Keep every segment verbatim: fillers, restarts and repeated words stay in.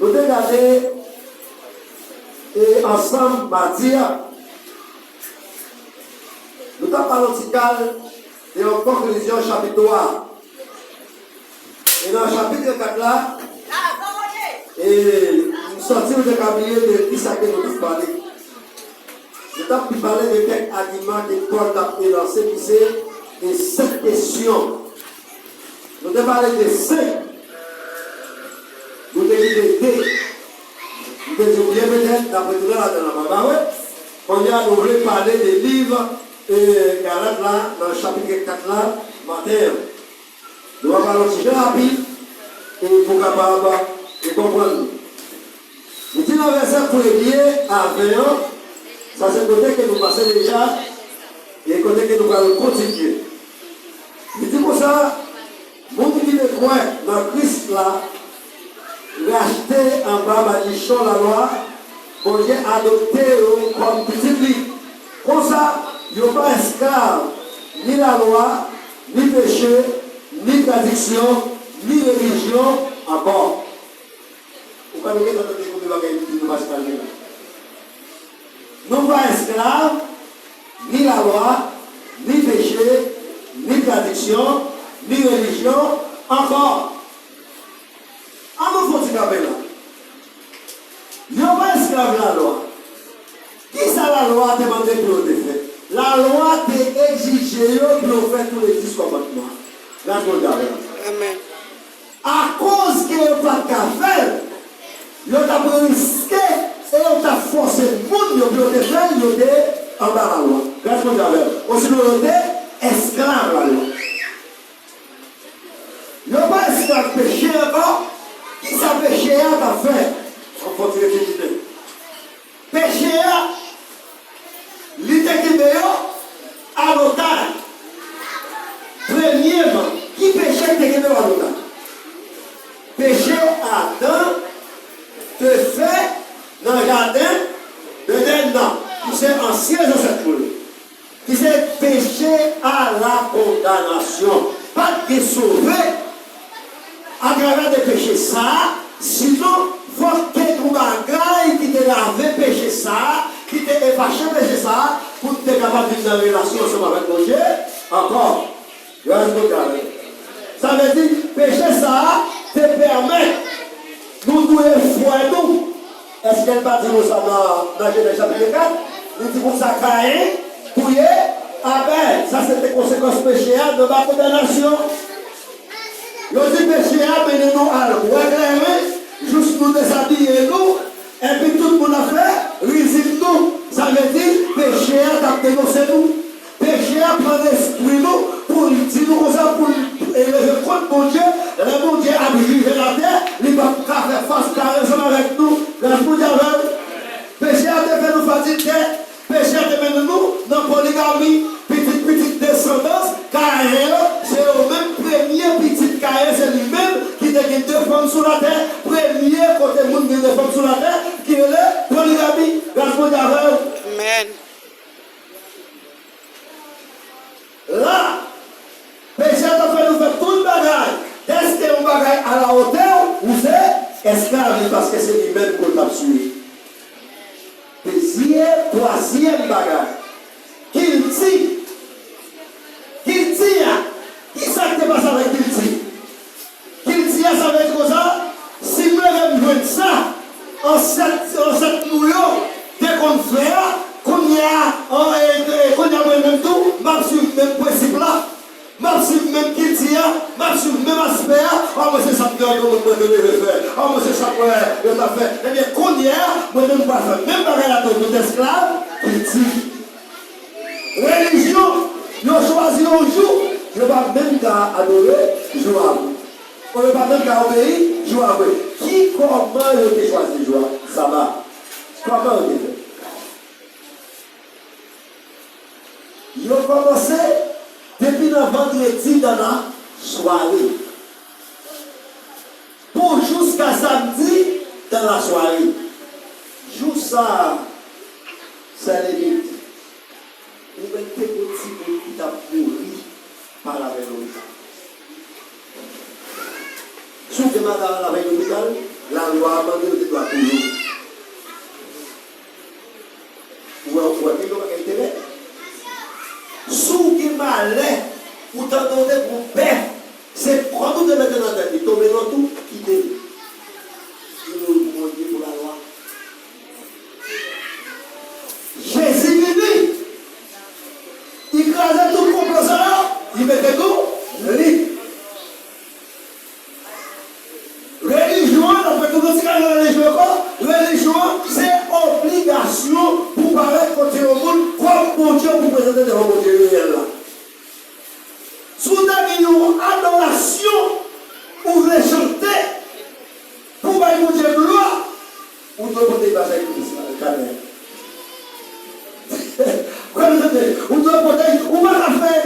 Nou te gade e ansanm madi a, nou t ap pale yon ti kal de yon konklizyon chapit twa a. E nan chapit kat la, e m santi nou te ka bliye de kisa ke nou t ap pale. Nou t ap pale de kèk agiman ke Pòl t ap elanse, ki se de senk kesyon. Nou te pale de senk, nou te kite de. Nou te di w byen petèt, n ap retounen ladan l ankò, pa vre? Kounye a, nou vle pale de liv, e, Galat la, nan chapit kat la, maten an. Nou va pale yon ti jan rapid, e pou w kapab, e, konprann nou. Li di nan vèsè premye a ven an, sa se kote ke nou pase deja, e kote ke nou pral kontinye. Li di konsa, moun ki te kwè nan Kris la, rachte anba madichon lalwa, Bondye adopte yo kòm pitit li. Konsa, yo pa esklav ni lalwa, ni peche, ni tradiksyon, ni relijyon ankò. Ou pa nou gentan tande konbyen bagay li di nou pa esklav ni la. Nou pa esklav, ni lalwa, ni peche, ni tradiksyon, ni relijyon ankò. An nou fè yon ti kanpe la. Yo pa esklav lalwa. Kisa lalwa te mande pou yo te fè? Lalwa te egzije yo pou yo fè tou le dis kòmandman. Gras Bondye avè nou. Amèn. Akoz ke yo pa t ka fè l, yo t ap riske e yo t ap fòse moun yo pou yo te fè l, yo te anba lalwa. Gras Bondye avè l. Osinon yo te esklav lalwa. Yo pa esklav peche ankò. Kisa peche a t ap fè? Ann fè yon ti reflechi. Peche a, li te kenbe yo an otaj. Premyeman, ki peche ki te kenbe yo an otaj? Peche Adan te fè nan jaden Edenn nan, ki se ansyen zansèt nou yo. Ki se peche a la kondanasyon. Pa t gen sove atravè de peche sa a, sinon fòk te gen yon bagay ki te lave peche sa a, ki te efache peche sa a, pou n te kapab vin nan relasyon ansanm avèk Bondye ankò. Gras Bondye avè nou. Sa vle di, peche sa a te pèmèt nou touye frè nou. Èske l pa di nou sa nan, nan Jenèz chapit kat? Li di konsa, Kayen touye Abèl. Sa se te konsekans peche a, nou anba kondanasyon. Yo di peche a mennen nou al bwè kleren, jous nou dezabiye nou, epi tout moun ap fè rizib nou. Sa vle di, peche a t ap denonse nou. Peche a pran lespri nou pou l di nou konsa, pou l leve kont Bondye. Lè Bondye ap jije latè, li p ap ka fè fas kare ansanm avèk nou. Gras Bondye avè w. Peche a te fè nou fadike. Peche a te mennen nou nan poligami. Pitit pitit desandans Kayen yo, se yo menm premye pitit Kayen, se li menm ki te gen de fanm sou latè. Premye kote moun gen de fanm sou latè, ki rele poligami. Gras Bondye avè w. Amèn. La, peche a t ap fè nou fè tout bagay. Dèske yon bagay alawotè w, ou se esklav li, paske se li menm ke w t ap swiv. Dezyèm, twazyèm bagay, kilti. Kilti a, kisa k te pase avèk kilti? Kilti a, sa vle di konsa, si m leve m jwenn sa, ansèt, ansèt nou yo te konn fè a, kounye a, an, e, e, kounye a mwen menm tou, m ap swiv menm prensip la. M ap swiv menm kilti a, m ap swiv menm aspè a. A, mwen se sa m te wè granmoun mwen te leve fè. A, mwen se sa m wè yo t ap fè. Ebyen, kounye a, mwen menm m pral fè menm bagay la tou, tout esklav kilti. Relijyon, yo chwazi yon jou, yo pa menm ka adore jou a vre. Yo pa menm ka obeyi jou a vre. Ki, kòman yo te chwazi jou a? Saba. Kòman yo te fè? Yo kòmanse depi nan vandredi nan lasware. Pou jiska samdi nan lasware. Jou sa a, sè Levi, ou mèt te gon timoun ki t ap mouri pa lavèy lopital. Si w gen madanm avèk lopital, lalwa Lwa a mande yo te dwa touye w. Ou wè, ou wè, gen yon bagay ki te bèl. Si w gen malè, ou tande w te pran bèf, se kòd ou te mete nan tèt li, tonbe nan twou, kite l. Glori pou Bondye pou lalwa. Jezi vini, li kraze tout konplo sa yo, li mete nou lit. Relijyon an, n ap fè tout yon ti kal nan relijyon ankò. Relijyon an, se obligasyon pou parèt kote yon moun kòm Bondye, pou prezante devan Bondye reyèl la. Si w ta gen yon adorasyon ou vle chante pou bay Bondye glwa, ou dwe pote imaj sakrifis la, kalè. Ou dwe pote, ou pa ka fè.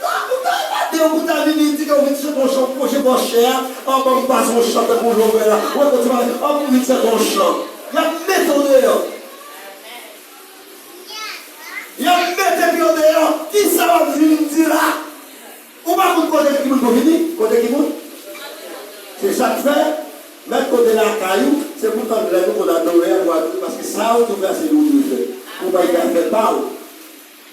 Ou ta, ou ta gade, ou ta vini di ke ou vin chante yon chan, pwoche bò chè a, an ban m pase yon chan tankou Jovèl la. Ou wè, kontinye, an pou vin chante yon chan. Y ap mete w deyò. Y ap mete pye w deyò. Kisa w ap vin di la? Ou pa konn kote ki moun pou vini? Kote ki moun? Se sa k fè, mèt kote lakay ou, se pou tann lè nou konn adore a, pou adore, paske sa ou tou fè, se li ou dwe fè. Ou pa ka fè pa ou.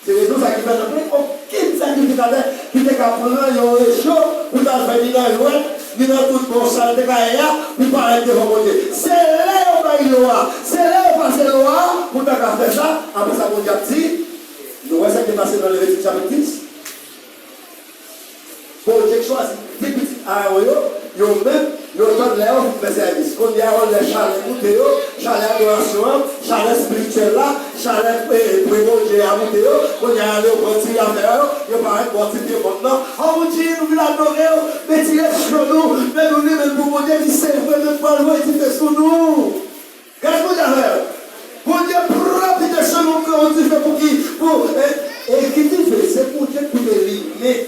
Se rezon sa ki fè nan plen okenn sakrifikatè ki te ka pran yon recho pou t al fè ni nan jwèt, ni nan tout bon sa l te ka ye a, pou parèt devan Bondye. Se lè yo bay lwa, se lè yo pase lwa a, pou ta ka fè sa, apre sa Bondye ap di, nou wè sa ki pase nan Levitik chapit dis? Bondye k chwazi pi pitit Arawon yo, yo menm, yo tann lè yo fin fè sèvis. Kounye a, yo lè chalè moute yo, chalè adorasyon an, chalè espirityèl la, chalè, eh, pre Bondye a moute yo. Kounye a, yo pran ti afè yo, yo parèt bò ti pye mòn nan. O Bondye, nou vin adore w, men ti recho nou, men nou limen l pou Bondye, di se vre, men pral voye dife sou nou. Gras Bondye avè w. Bondye pwofite selon ke yon dife pou ki, pou, e, e ki dife? Se Bondye ki te limen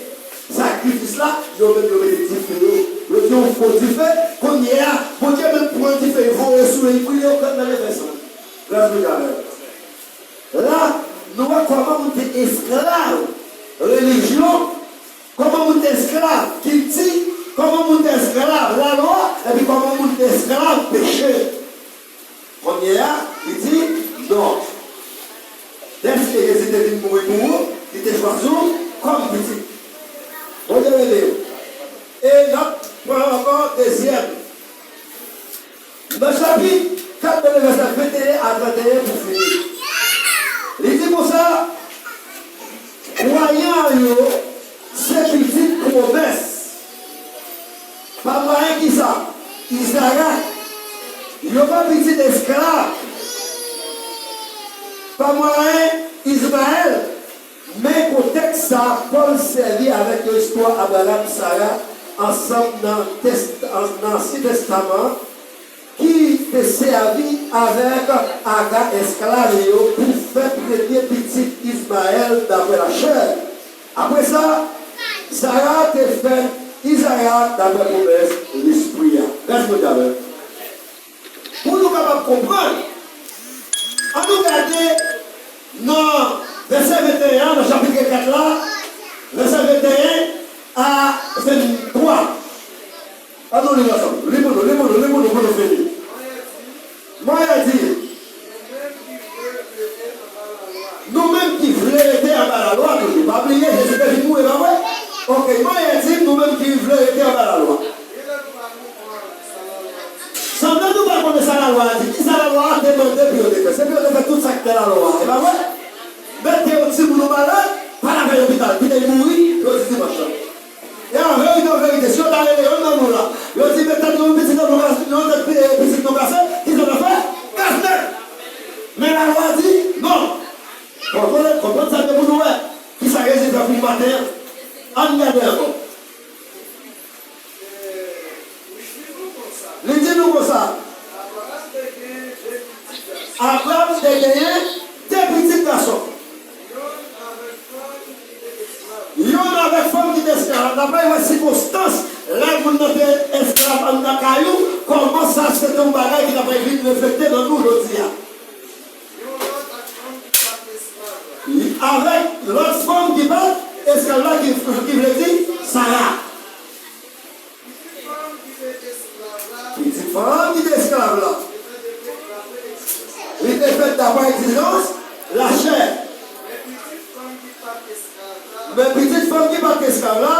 sakrifis la, yo menm yo mete dife yo. Yo di yon fo dife, kounye a, Bondye menm pran dife, li voye sou yo, li brile yo, kòm nan levè san. Gras Bondye avè w. La, nou wè kòman moun te esklav relijyon, kòman moun te esklav kilti, kòman moun te esklav lalwa, epi kòman moun te esklav peche. Kounye a, li di, non. Dèske Jezi te vin mouri pou ou, li te chwazi w kòm pitit. Bondye beni w. E n ap pran ankò dezyèm. Nan chapit kat nan vèsè venteyen a tranteyen pou fini. Li di konsa, kwayan yo se pitit pwomès. Pa mwayen kisa? Izarak. Yo pa pitit esklav. Pa mwayen Izmayèl. Men kontèks sa a, Pòl sèvi avèk yon istwa Abraram, Sara, ansanm nan tèst-, an-, nan Ansyen Tèstaman an, ki te sèvi avèk Aga, esklav yo, pou fè premye pitit Izmayèl dapre lachè. Apre sa, Sara te fè Izarak dapre pwomès Lespri a. Gras Bondye avè w. Pou nou kapab konprann, ann nou gade nan vèsè venteyen an, nan chapit kat la, vèsè venteyen a venntwa. Ann nou li l ansanm. Li pou nou, li pou nou, li pou nou, pou nou fini. Mwen di, nou menm ki vle rete anba lalwa toujou. Pa bliye, Jezi te vin mouri, pa vre? Oke, mwen di, nou menm ki vle rete anba lalwa. Sanble nou pa konnen sa lalwa a di. Kisa lalwa a te mande pou yo te fè? Se pou yo te fè tout sa ki nan lalwa a. E pa vre? Mete yon timoun ou malad, pa l avè l lopital, kite l mouri, yo di dimanch lan. E an verite, an verite, si yo ta rele yonn nan nou la, yo di, men tèt yon pitit nan nou kase, yon tèt pi-, pitit nou kase, kisa n ap fè? Kase tèt! Men lalwa a di, non! Konprann, konprann sa byen pou nou wè. Kisa Jezi fè pou nou maten an? Ann gade ankò. Li di nou konsa, Abraram te genyen de pitit gason. Yonn avèk fanm ki te esklav. N ap pral wè sikonstans lè moun nan te esklav anndan kay ou, kòman sa se te yon bagay ki t ap vin reflekte nan nou jodi a. Avèk lòt fanm ki pa t esklav la, ki, ki vle di Sara. Pitit fanm ki te esklav la, li te fèt dapre egzijans lachè. Men pitit fanm ki pa t esklav la,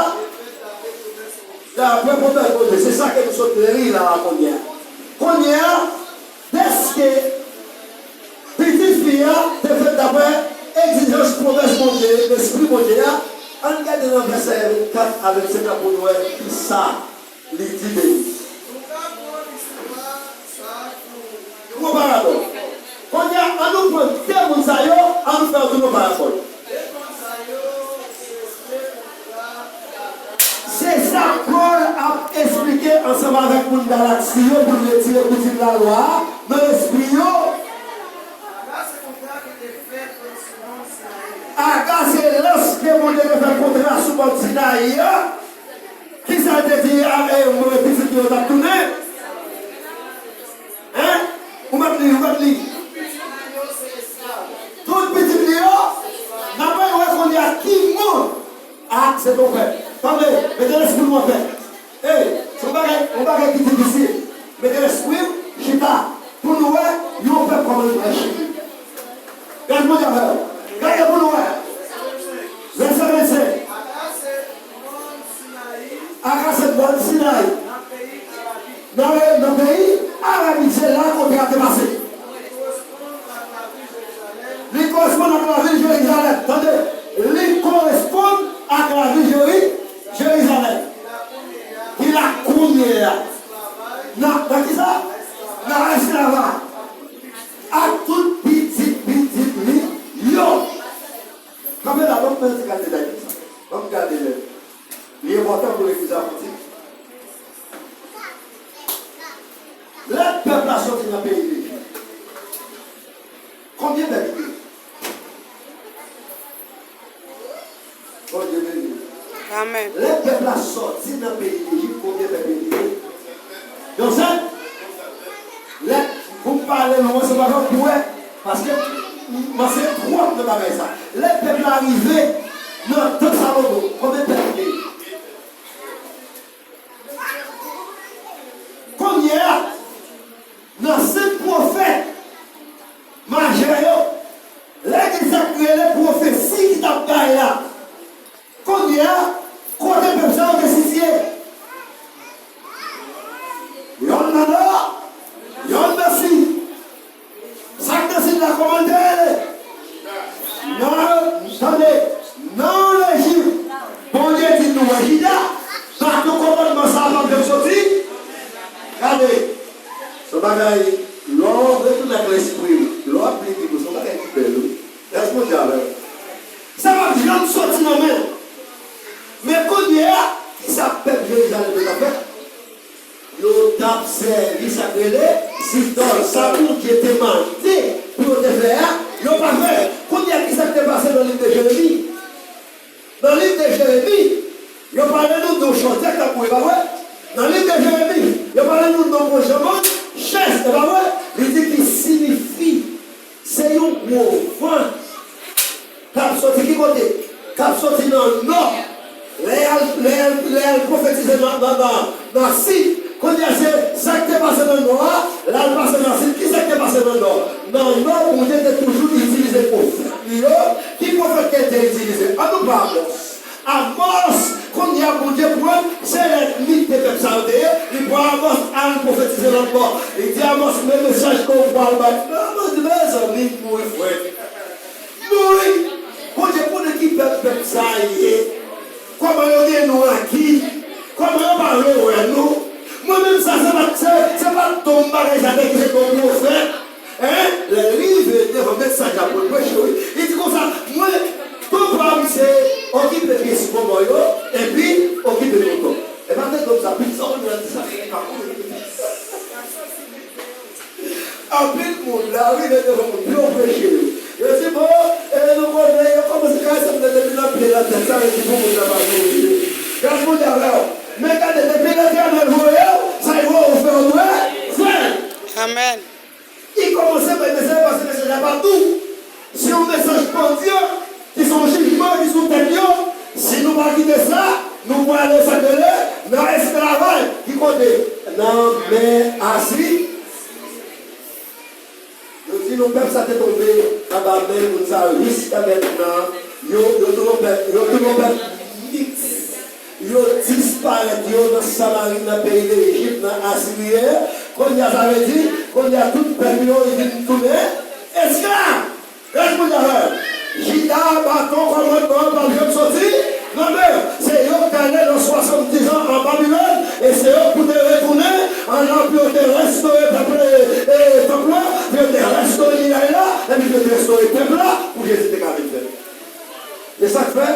dapre pwomès Bondye. Se sa ke nou sot li la a kounye a. Kounye a, dèske pitit fi a te fèt dapre egzijans pwomès Bondye, lespri Bondye a, ann gade nan vèsè vennkat a vennsenk la pou n wè kisa li di de li. Yon parabòl. Kounye a, ann nou pran de moun sa yo, ann nou fè yo tounen yon parabòl. Se sa Pòl ap esplike ansanm avèk moun Galati yo pou l retire koutim lalwa a nan lespri yo. Aga se lans ke Bondye te fè kontra sou mòn Sinayi a. Kisa l te di a, e, mwen, pitit li yo t ap tounen? Hein? Ou mèt li, ou mèt li. Tout pitit li yo, n ap al wè kounye a ki moun. Ah, se ton frè. Tande, mete lespri nou anpè. Ey, se yon bagay, yon bagay ki difisil. Mete lespri w chita pou nou wè yon pèp kòman li pral chita. Gade mwen avè w. Gade pou nou wè. Vèsè vennsenk. Aga se mòn Sinayi. Nan, nan peyi Arabi, se la kontra te pase. Li koresponn ak lavil Jerizalèm. Tande, li koresponn ak lavil Jeri, Jerizalèm. Ki la kounye a. Nan, nan kisa? Nan esklavaj. Ak tout pitit pitit li yo. Kanpe la, ban m fè yon ti gade detay konsa. Ban m gade lè. Li enpòtan pou legliz la fon ti. Lè pèp la soti nan peyi Lejip, konbyen pèp li te ye? Bondye beni. Amèn. Lè pèp la soti nan peyi Lejip, konbyen pèp li te ye? Yon sèl? Lè, pou m pale lwen, se pa jan pou wè, paske m, m anseye twòp nan bagay sa. Lè pèp la rive nan tan Salomon, konbyen pèp li te ye? Kounye a, nan senk pwofèt majè yo, legliz la rele pwofesi ki t ap bay la. Kounye a, kote pèp sa yo te sitiye? Yonn nan nò, yonn nan sid. Sa k nan sid la, kòman l te rele? Nan, tande, nan Lejip, Bondye di nou, wè Jida, baton kòmandman sa a p ap janm soti. Gade, se yon bagay, lè w retounen ak lespri w, lè w ap li Bib ou, se yon bagay ki bèl, wi. Lespri w di avè w. Sa p ap janm soti nan men w. Men kounye a, kisa pèp Jerizalèm yo t ap fè? Yo t ap sèvi sa k rele zidòl. Sa Bondye te mande pou yo te fè a, yo pa fè. Kounye a, kisa k te pase nan liv de Jeremi? Nan liv de Jeremi, yo pale nou de yon chòdyè k t ap bouyi, pa vre? Nan liv de Jeremi, yo pale nou de yon gwo jan mòn, chèz, e pa vre? Li di ki siyifi Se yon gwo van k ap soti ki kote? K ap soti nan nò. Lè y al, lè y al, lè y al pwofetize nan, nan, nan, nan sid, kounye a se sa k te pase nan nò a, l al pase nan sid. Ki sa k te pase nan nò? Nan nò, Bondye te toujou itilize pwofèt li yo. Ki pwofèt ke l te itilize? Ann nou pran Amòs. Amòs, kounye a Bondye pran, se lènmi de pèp sa yo te ye, li pran Amòs al pwofetize lòt bò. Li di Amòs, men mesaj ke w pral bay. Men Amòs di, mezanmi, m mouri frè. M mouri. Bondye konnen ki pèp pèp sa ye. Kòman yo gen nou aki. Kòman yo pa vle wè nou. Mwen menm sa, se pa, se, se pa don m bagay sa te ki se don pwofèt. Hein? Lè l rive devan mesaj la pou l preche, wi, li di konsa, mwen, tou pa m se okipe pye sipomò yo, epi okipe mouton. E pa te don sa, pit sa, ou di sa, se pa ou. Anpil moun, lè w rive devan moun, pou yo preche, yo di, bon, e nou konnen, yo kòmanse karese m depi nan pye nan tèt, sa vle di pou moun nan pa mouri. Gad moun avè w. Men gade, depi Letènèl voye w, sa l voye w fè, w dwe fè l. Amèn. Li kòmanse bay mesaj, paske mesaj la pa dou. Se yon mesaj pandyan, ki se yon jijman ki sou tèt yo. Si nou pa kite sa, nou prale sa k rele nan esklavaj. Ki kote? nan men Asi. Yo di nou pèp sa te tonbe anba men moun sa yo jiska mentnan. Yo, yo tou yon pèp, yo tou yon pèp miks. Yo disparèt, yo nan Samari, nan peyi Lejip, nan Asiri. Kounye a, sa vle di, kounye a, tout pèp yo, yo vin tounen esklav. Rès moun yo avè l. Chita, baton, kòmandman an p ap janm soti nan men yo. Se yo k t ale nan swasanndizan an Babilòn, e se yo k pou te retounen an la pou yo te restore pèp, e, e, tanp lan, pou yo te restore miray la, epi pou yo te restore pèp la, pou Jezi te ka vin fèt. E sa k fè,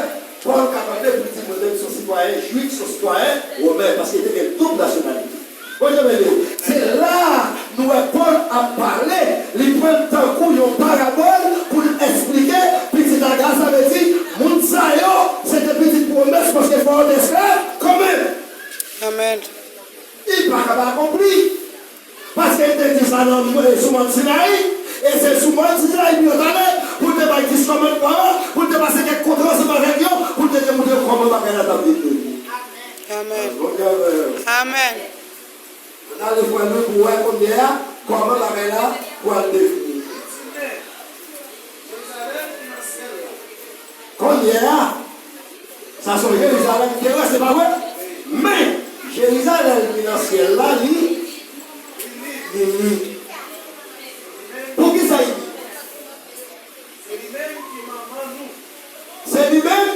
Pòl kapab ekri pou l di, "Mwen menm se yon sitwayen jwif, se yon sitwayen women," paske li te gen doub nasyonalite. Bondye beni w. Se la a nou wè Pòl ap pale, li pran l tankou yon parabòl pou l esplike pitit Aga, sa vle di, moun sa yo, se te pitit pwomès, paske fò yo te esklav kanmenm. Amèn. Li pa kapab akonpli. Paske li te di sa nan, sou mòn Sinayi, e se sou mòn Sinayi pou yo t ale, pou l te bay dis kòmandman an, pou l te pase kèk kontra ansanm avèk yo, pou l te demontre yo kòman bagay la t ap vin vini. Amèn. Bondye avè yo. Amèn. Ann ale frè nou pou wè kounye a kòman bagay la pral devni. Kounye a, sa se yon Jerizalèm terès, se pa vre? Men, Jerizalèm ki nan syèl la, li, li, li. Poukisa li? Se li menm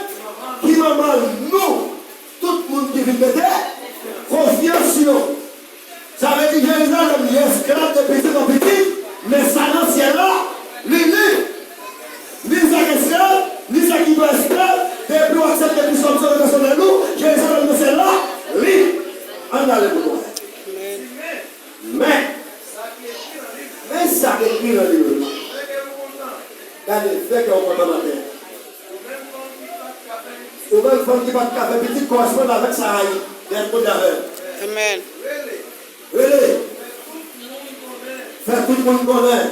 ki manman nou, tout moun ki vin mete konfyans yo. Sa vle di Jerizalèm, li esklav de pitit an pitit, men sa nan syèl la, li lib. Ni sa k esklav, ni sa ki pa esklav, depi w aksepte Kris kòm sovè pèsonèl ou, Jerizalèm nan syèl la, lib. Ann ale pou nou wè. Men, men sa k ekri nan liv la. Gade, fè kè w kontan maten an. Ou menm fanm ki pa t ka fè pitit, kòresponn avèk Sarayi. Rès moun yo avè l. Amèn. Rele. Fè tout moun konnen.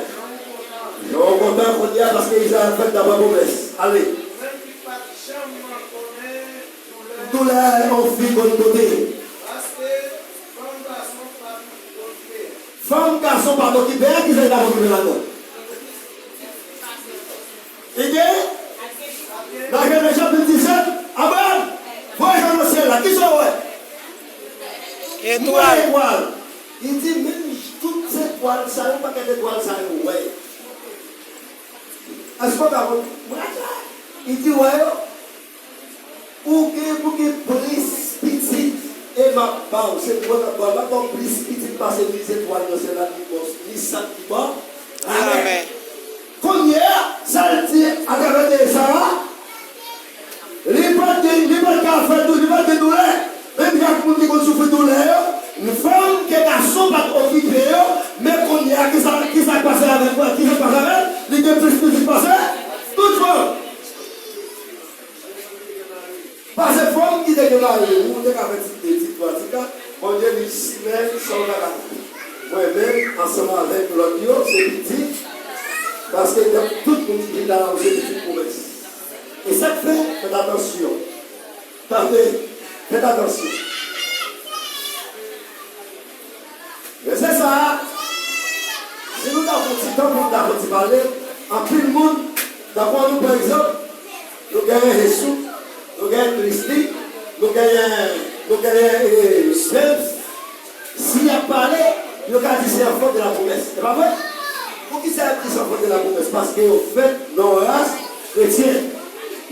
Jan w kontan kounye a paske Izrayèl fèt dapre pwomès. Ale. Doulè yon fi konn pote. Fanm gason pa t okipe a, kisa li t ap okipe ladan? Li gen? Nan Jenèz chapit disèt, Abraram, voye je w nan syèl la, kisa w wè? Etwal. M wè etwal. Li di, menm tout etwal sa yo, pakèt etwal sa yo, wè. Èske w ka konprann? Li di, wè yo. Ou gen pou gen plis pitit, e m ap ba w, se mwen k ap ba w, m ap ba w plis pitit pase ni zetwal nan syèl la, ni bò, ni sant ki bò lamè. Amèn. Kounye a, sa l di atravè de Sara, li pa t gen, li pa t ka fè dou-, li pa t gen doulè. Menm jan ak moun ki konn soufri doulè yo, fanm ke gason pa t okipe yo, men kounye a, kisa, kisa k pase avèk, kisa k pase avè l? Li gen plis pitit pase tout fanm. Pase fanm ki te gen mari, ou te ka fè ti de, ti twa, ti kat, Bondye di simen sa w ta ka fè. Mwen menm, ansanm avèk lòt yo, se pitit, paske tout moun ki vin la, se pitit pwomès. E sa k fè, fèt atansyon. Tande, fèt atansyon. Men se sa, si nou ta pran ti tan pou nou ta fè ti pale, anpil moun, tankou nou, pa egzanp, nou genyen Jesús, nou genyen Christy, nou genyen, nou genyen, eh, James. Si y ap pale, yo ka di se enfant de la promesse. Se pa vre? Poukisa y ap di se enfant de la promesse? Paske yo fèt nan yon ras kretyen.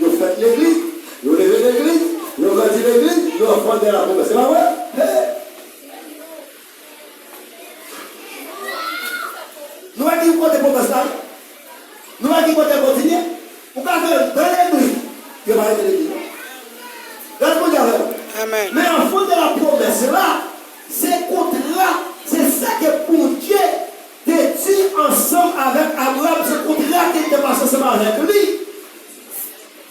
Yo fèt legliz, yo leve legliz, yo grandi legliz, yo enfant de la promesse. Se pa vre? Hey! Nou wè ki kote pwomès la ye? Nou wè ki kote l kontinye? Ou ka fè l nan legliz, yo pa rete legliz la. Rès Bondye avè w. Amèn. Men enfant de la promesse la, se kontra, se sa ke Bondye te di ansanm avèk Abraram, se kontra ke li te pase ansanm avèk li.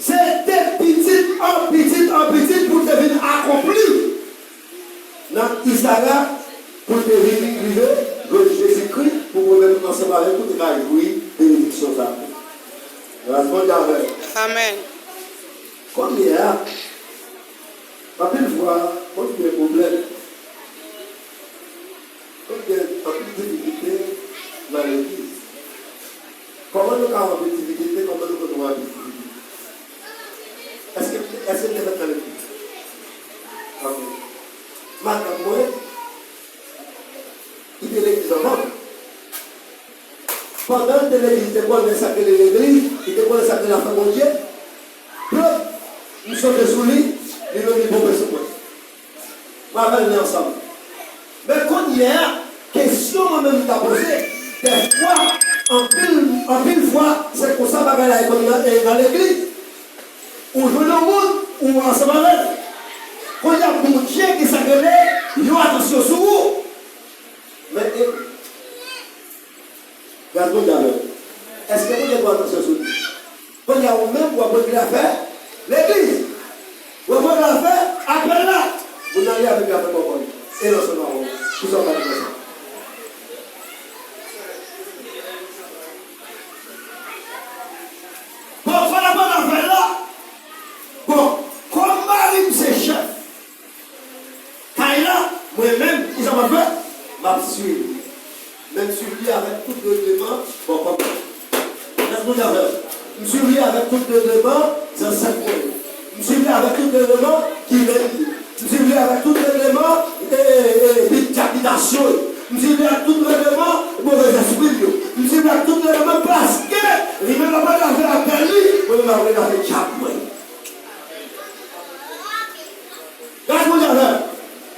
Se de pitit an pitit an pitit pou l te vin akonpli nan Izarak, pou l te vin rive jwenn Jezikri, pou mwen menm ansanm avèk ou te ka jwi benediksyon sa a. Gras Bondye avè w. Amèn. Kounye a, anpil fwa, konn gen pwoblèm. Anpil difikilte nan legliz. Kòman nou ka wè anpil difikilte? Kòman nou konn wè anpil difikilte? Èske, èske m te fèt nan legliz? Ok. Madanm mwen, ki te legliz anvan m, pandan l te legliz, li te konnen sa k rele legliz, li te konnen sa k rele afè Bondye. Plop, m sote sou li, li menm li ponpe sou mwen. Mwen avè l, nou ansanm. Men kounye a, kesyon mwen menm m ta poze, dèfwa, anpil, anpil fwa, se konsa bagay la ye konn nan, e nan legliz. Ou jwenn yon moun, ou ansanm avè l. Kounye a, Bondye gen sa k rele yon atansyon sou ou. Men, e, Gad Bondye avè w. Èske Bondye pran atansyon sou li? Kounye a, ou menm, w ap regle afè legliz. W ap regle afè apèl la. Moun nan li ap regle afè kòkò li. E nan sèlman ou. Kisa w ka di konsa? Bon, fò n ap regle afè la. Bon, kòm mari m se chèf kay la, mwen menm, kisa m ap fè? M ap swiv li. Men m swiv li avèk tout regleman bò kòb mwen. Lè Bondye avè m. M swiv li avèk tout regleman zansèt mwen yo. M swiv li avèk tout regleman kilè li ye. M swiv li avèk tout regleman, e, e, bit, abitasyon yo. M swiv li avèk tout regleman movèzèspri l yo. M swiv li avèk tout regleman paske li menm l ap regle afè apèl li, mwen menm m ap regle afè dyab mwen. Gad Bondye avè m.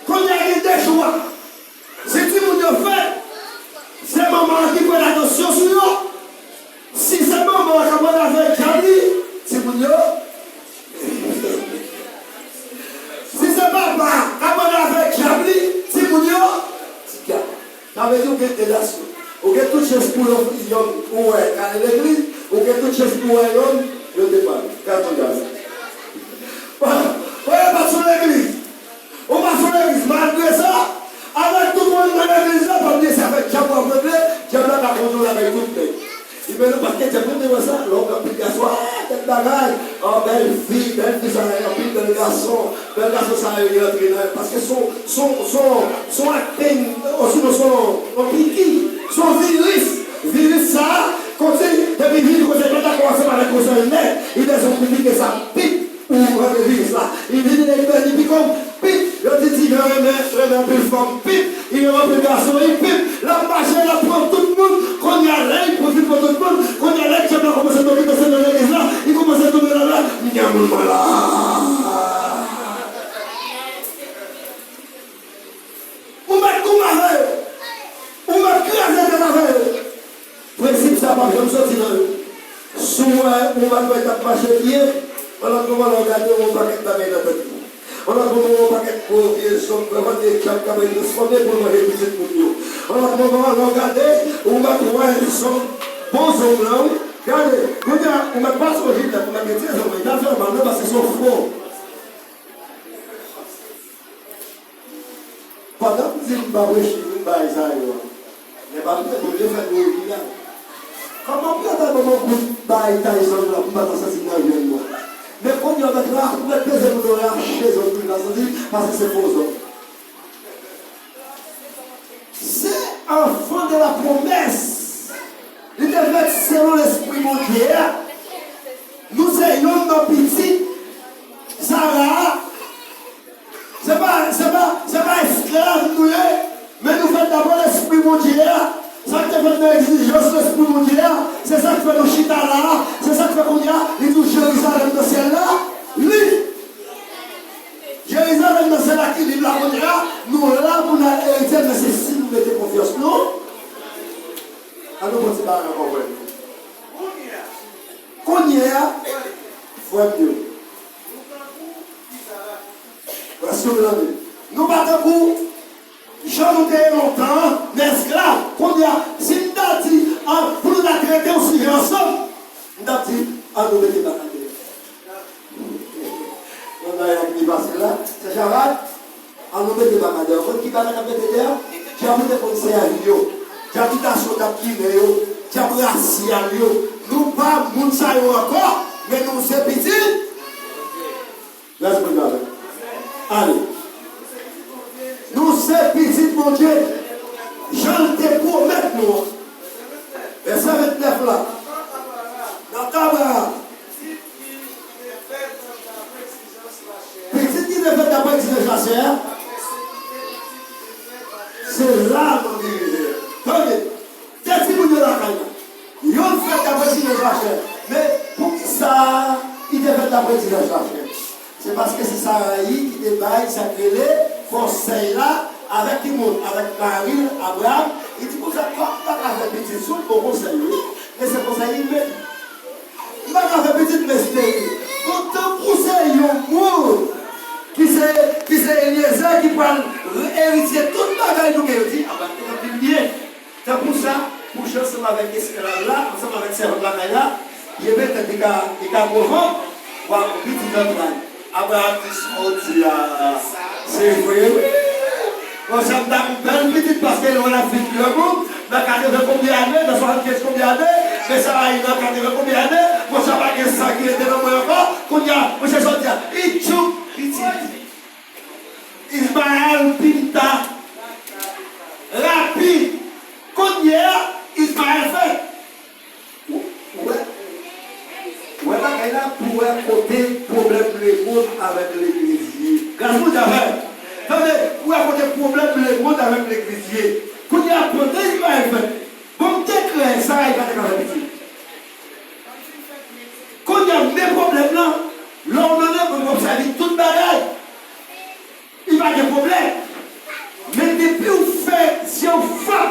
Kounye a gen de chwa. Si timoun yo fèt, se manman an ki pran atansyon sou yo. Si se manman an k ap pran afè dyab li, timoun yo. Si se papa k ap pran afè dyab li, timoun yo. Sa vle di ou gen de nasyon. Ou gen tout chans pou yon, yon, ou wè, kale legliz, ou gen tout chans pou wè yon, yo te pale. Gad Bondye avè m. Bon, bon, yo pa sou legliz. Ou pa sou legliz, malgre sa, avèk tout moun nan legliz la, pa bliye se avèk dyab w ap regle, dyab la ka kondwi w lakay tout nèg. Li menm paske dyab la te wè sa, lè w gen anpil gason, a, tèt bagay, a, bèl fi, bèl fi sa yo, anpil bèl gason, bèl gason sa yo, yo antre nan, paske son, son, son, son acting, osinon son, son piki, son viris, viris sa, kòmsi, depi vini, kòmsi, pa dakò ansanm avèk yon sèl nèg, li bezwen konplike sa, pik. Ou rantre viris la. Li vini nan Ibèk, li pik, pip. Yo di ti jan renmen, renmen anpil fanm, pip. Li renmen anpil gason, li pip. L ap mache, l ap pran tout moun. Kounye a, lè li pran, fin pran tout moun, kounye a, lè dyab la kòmanse tonbe, desann nan legliz la, li kòmanse tonbe la, la, m gen moun mwen la. Ou mèt koupe avè yo. Ou mèt kraze tèt avè yo. Prensip sa a p ap janm soti nan yo. Si w wè yon bagay t ap mache byen, yon lòt moman lè w gade, w wè yon pakèt bagay nan tèt li. Yon lòt moman w wè yon pakèt gwo vye zòm, vrèman de dyab k ap transfòme pou l manje pitit moun yo. Yon lòt moman lè w gade, ou mèt wè zòm, bon zòm lan, wi. Gade, kounye a, ou mèt pase yon jilèt, ou mèt retire zòm lan, li pa fè w mal non, paske se yon fo. Pandan m di m pa preche tout bagay sa yo a, men pa bliye Bondye fè nou orijinal. Kòman m pral bay manman kout bay tay zòn la pou m pa ta santi m nan jèn mwen? Men kounye a mèt la, mèt peze moun nan rache zòn moun la santi, paske se fo zòn. Se enfant de la promesse. Li te fèt selon lespri Bondye a. Nou se yonn nan pitit Sara a. Se pa, se pa, se pa esklav nou ye, men nou fèt daprè lespri Bondye a. Sa k te fèt nan egzijans lespri Bondye a, se sa k fè nou chita la a, se sa k fè kounye a, li di w Jerizalèm nan syèl la, li. Jerizalèm nan syèl la ki li la kounye a, nou la pou n al eritye l, men se si nou mete konfyans nou. An nou pran ti bagay ankò, frè m. Kounye a, frè m yo, prèske m lande. Nou pa tankou jan nou te ye lontan an, nan esklav. Kounye a, si m ta di, an, pou nou ta trete yon sijè ansanm, m t ap di, an nou mete baka dèyè. Yon bagay la ki pi fasil la, se chaval. An nou mete baka dèyè. Ou konn ki baka n ap mete dèyè? Dyab ou te konn sèvi yo. Dyab bitasyon t ap kimen yo. Dyab rasyal yo. Nou pa moun sa yo ankò, men nou se pitit. Lèse Bondye avè nou. Ale. Nou se pitit Bondye. Jan l te Vèsè vennèf la. Nan ka Abraram, pitit ki te fèt dapre egzijans lachè a, se la m anvi rive. Tande, de timoun yo lakay la. Youn fèt dapre egzijans lachè. Men poukisa li te fèt dapre egzijans lachè? Se paske se Sarayi ki te bay sa k rele konsèy la avèk ki moun? Avèk mari l, Abraram. Li di konsa, kòm m pa ka fè pitit, si w bon konsèy, wi, men se konsèy imen. M pa ka fè pitit, men esteril. Bon, tankou se yon moun ki se, ki se Elyezè ki pral eritye tout bagay nou gen, yo di, a, ba, te anpil byen. Tankou sa, kouche ansanm avèk esklav la, ansanm avèk sèvant lakay la, ebyen, tèt li ka, li ka gwo vant, w ap pitit zantray. Abraram di, sa w di a, se vre, wi. Monchè, m ta yon bèl pitit paske l wè l ap fin granmoun, nan katreven konbyen ane, nan swasannkenz konbyen ane, men Sarayi nan katreven konbyen ane, monchè, pa gen san ki rete nan mwen ankò, kounye a, monchè, sa w di a, li tchoup pitit. Ismaèl pinta rapid. Kounye a, Ismaèl fèt. Ou, ou wè, ou wè bagay la pou wè kote pwoblèm lemonn avèk legliz ye. Gras Bondye avè m. Tande, ou wè kote pwoblèm lemonn avèk legliz ye. Kounye a, pandan Ismaèl fèt, bon, m te kwè Sarayi pa t ka fè pitit. Kounye a, men pwoblèm lan, lè w nan lemonn, w obsève tout bagay. Li pa gen pwoblèm. Men depi w fè zye w fèt,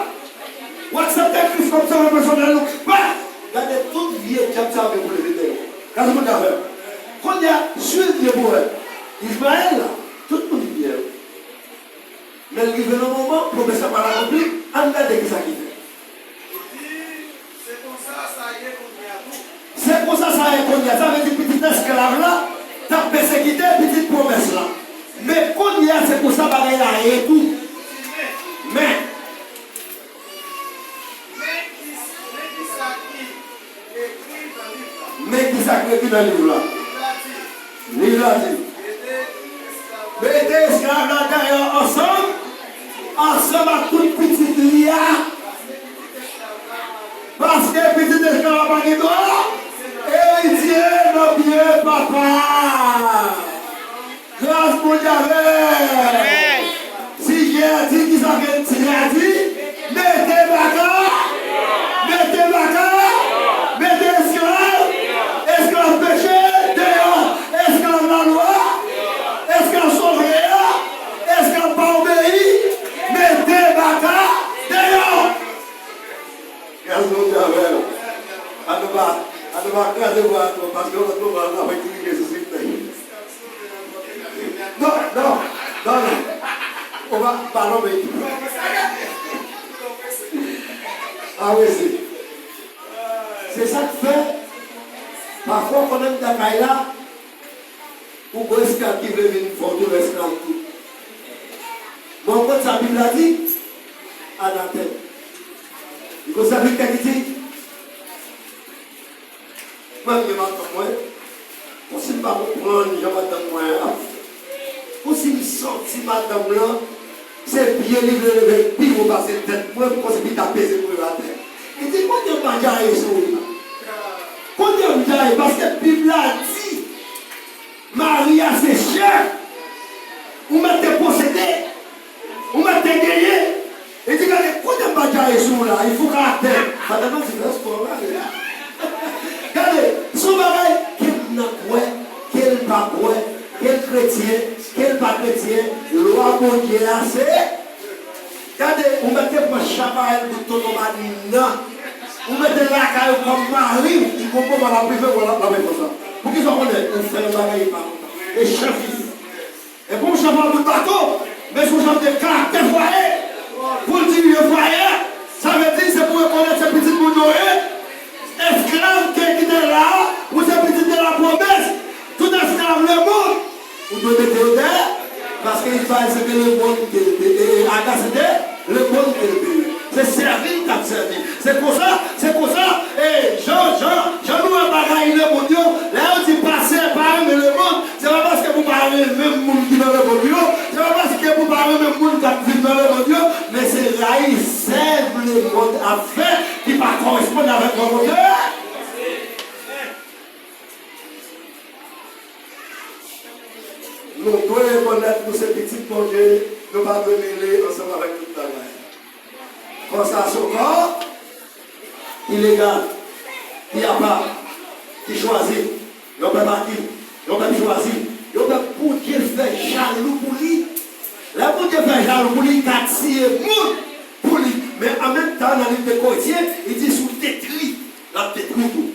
w aksepte Kris kòm sovè pèsonèl ou, pa gade tout vye dyab sa yo gen pou leve dèyè w. Gade moun avè m. Kounye a, swiv byen pou wè. Ismaèl la, tout moun fidèl. Men l rive nan moman, pwomès la pral akonpli, ann gade kisa ki fèt. Li di, se konsa sa ye kounye a tou. Se konsa sa ye kounye a. Sa vle di pitit esklav la t ap pèsekite pitit pwomès la. Men kounye a, se konsa bagay la ye tou. Men, men ki, men ki sa ki Men ki sa k ekri nan liv la. Liv la di, mete esklav la dèyè ansanm, ansanm ak tout pitit li a. Paske pitit esklav la pa gen dwa eritye nan byen papa. Gras Bondye avè m. Amèn. Si Jè di, kisa ke Jè di? Mete baka, mete baka, mete esklav, esklav peche, deyò, esklav lalwa, esklav sovè a, esklav pa obeyi, mete baka, deyò. Gras Bondye avè w. Ann nou pa, ann nou pa kraze bra twòp, paske yon lòt moman, n ap ekrije sou sitnèy. Non, non, non, non. Ou pa, pa nonmen. A wi, se, se sa k fè, pafwa, w konnen m t lakay la, ou gon esklav ki vle vin fè w tounen esklav tou. Men w konn sa Bib la di? Anatèm. Li gon sèvitè ki di, mwen, m gen madanm mwen, konsi m pa konprann jan madanm mwen ap fè. Konsi m santi madanm lan, se pye li vle leve pi wo pase tèt mwen, konsi li ta peze mwen atè. Li di, kounye a m pa djaye sou ou la. Kounye a m djaye, paske Bib la di, mari a se chè, ou mèt te posede, ou mèt te genyen. Li di, gade, kounye a m pa djaye sou ou la, li fou karaktè. Madanm nan di, fè spò, gade. Gade, se yon bagay, ke m nan kwè, ke l pa kwè, ke l kretyen, ke l pa kretyen, lwa Bondye a se, gade, ou mèt te pran chapayèl bout tonton Mani nan, ou mete l lakay ou kòm mari w, li gon moman l ap rive, w ap, l ap fè konsa. Poukisa w konnen? Ou fè yon bagay li pa kontan. E chèf li. E pou yon chèf ap bout bato, men se yon chèf de karaktè fwaye, pou l dirije fwaye a, sa vle di se pou rekonèt se pitit moun yo ye, esklav ke ki te la a, ou se pitit de la pwomès, tout esklav lemonn, ou dwe mete yo dèyè, paske Izrayèl se te lemonn ke, e, e, Aga se te lemonn ke l te ye. Se sèvi l t ap sèvi. Se konsa, se konsa, e, jan, jan, jan nou wè bagay lemonn yo, lè yo di pastè pa renmen lemonn, se pa paske pou pa renmen moun ki nan lemonn yo, se pa paske pou pa renmen moun k ap viv nan lemonn yo, men se rayi sèv lemonn ap fè ki pa koresponn avèk volonte. Nou dwe rekonèt nou se pitit Bondye, nou pa dwe mele ansanm avèk tout bagay. Kò sa se yon kò ki legal, ki apa, ki chwazi, yon pèp aki, yon pèp chwazi, yon pèp Bondye fè jalou pou li. Lè Bondye fè jalou pou li, li ka tiye moun pou li. Men an menm tan, nan liv de Korentyen, li di, si w detri, l ap detri w tou.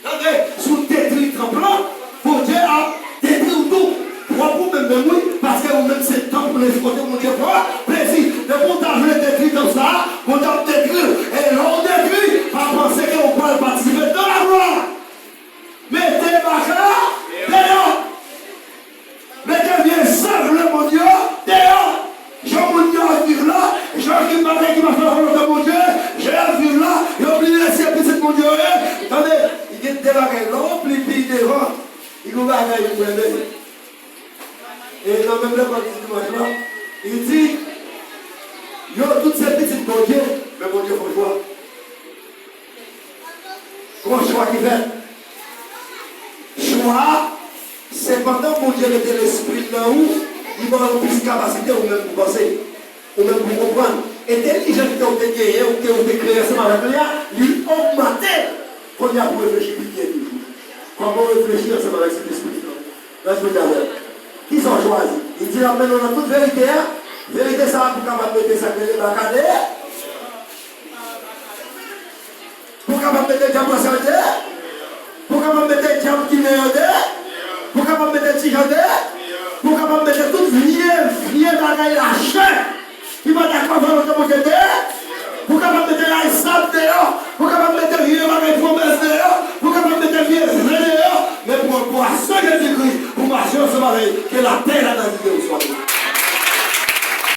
Tande, si w detri tanp lan, Bondye ap detri w tou. Pwòp ou menm menm wi, paske ou menm se tanp ou, lespri kote Bondye pran plezi. Depi w ta vle detri tanp sa a, Bondye ap detri w. E lè w detri, pa panse ke w pral patisipe nan laglwa. Mete baka deyò. Mete vye zèv lemonn yo deyò. Jan moun yo ap viv la, jan ki bagay ki pa fè volonte Bondye, jan y ap viv la, yo bliye se pitit Bondye yo ye. Tande, gen de bagay, lè w pli pi devan, gen yon bagay ou renmen. E nan menm lekòl ki dimanch lan, li di, yo tout se pitit Bondye, men Bondye fè yon chwa. Gon chwa ki fèt. Chwa a, se pandan Bondye mete lespri l nan ou, li ba w plis kapasite ou menm pou panse, ou menm pou konprann. Entèlijans ke w te genyen, ou ke w te kreye ansanm avèk li a, li ogmante l. Kounye a pou reflechi pi byen toujou. Kòman w reflechi ansanm avèk Sentespri a? Rès kote avè l. Kisa w chwazi? Li di l ap mennen w nan tout verite a. Verite sa a pou kapab mete sa k rele baka deyò. Pou kapab mete dyab la deyò. Pou kapab mete dyab ki deyò deyò. Pou kapab mete ti jan deyò. Pou kapab mete tout vye, vye bagay lachè. Ki pa dakò avèk volonte Bondye deyò, pou kapab mete rayisab deyò, pou kapab mete vye bagay pwomès deyò, pou kapab mete vye zen deyò, men pou w pase Jezikri, pou mache ansanm avè l, ke lapè la nan lide ou swa.